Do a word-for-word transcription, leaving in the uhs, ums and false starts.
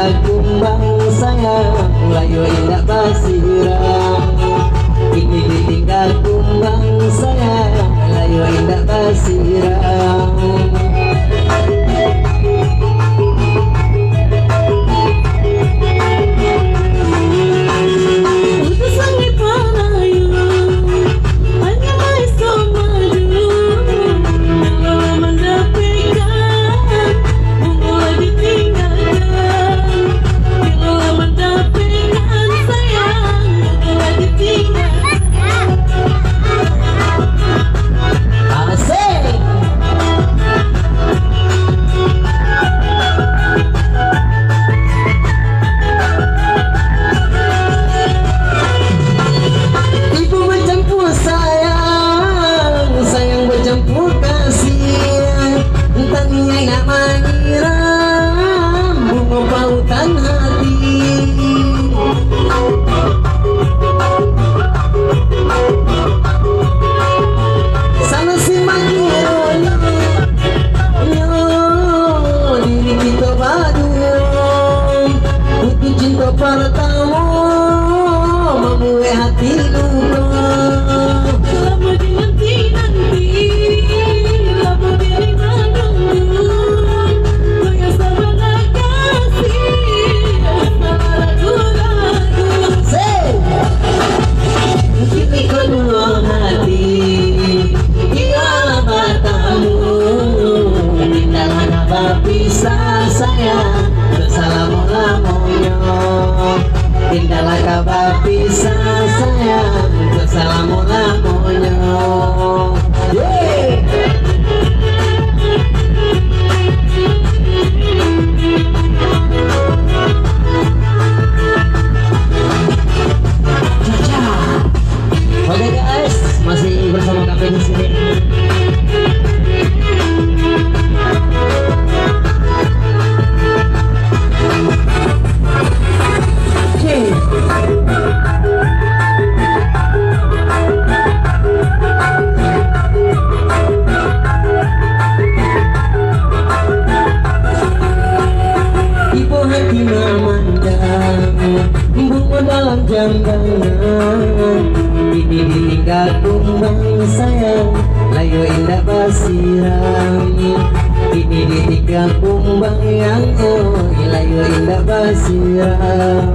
Kumbang sayang, layo indak basirang. Kini ditinggal kumbang sayang, layo indak basirang. Asik. Ibu bacampua sayang, sayang bacampua kasih. Taniaik nak manyiram bungo pautan hati. Salasai mangironyo, diri kito baduo. Putuih cinto partamo, mamuek hati luko. Lamo dinanti-nanti, lamo diri manunggu. Goyang sabana kasih, sabana ragu-ragu. Say! Kini kaduo hati, tibo lah batamu. Indaklah ka bapisah sayang, salamo-lamonyo. Indaklah ka bapisah sayang, salamo-lamonyo. Yeay! Caca. Oke guys, masih bersama kami di sini. Oke. Ibo hati mamandang bungo dalam jambangan. Kini ditingga kumbang sayang, layo indak basiram. Kini ditingga kumbang yang oi, layo indak basiram.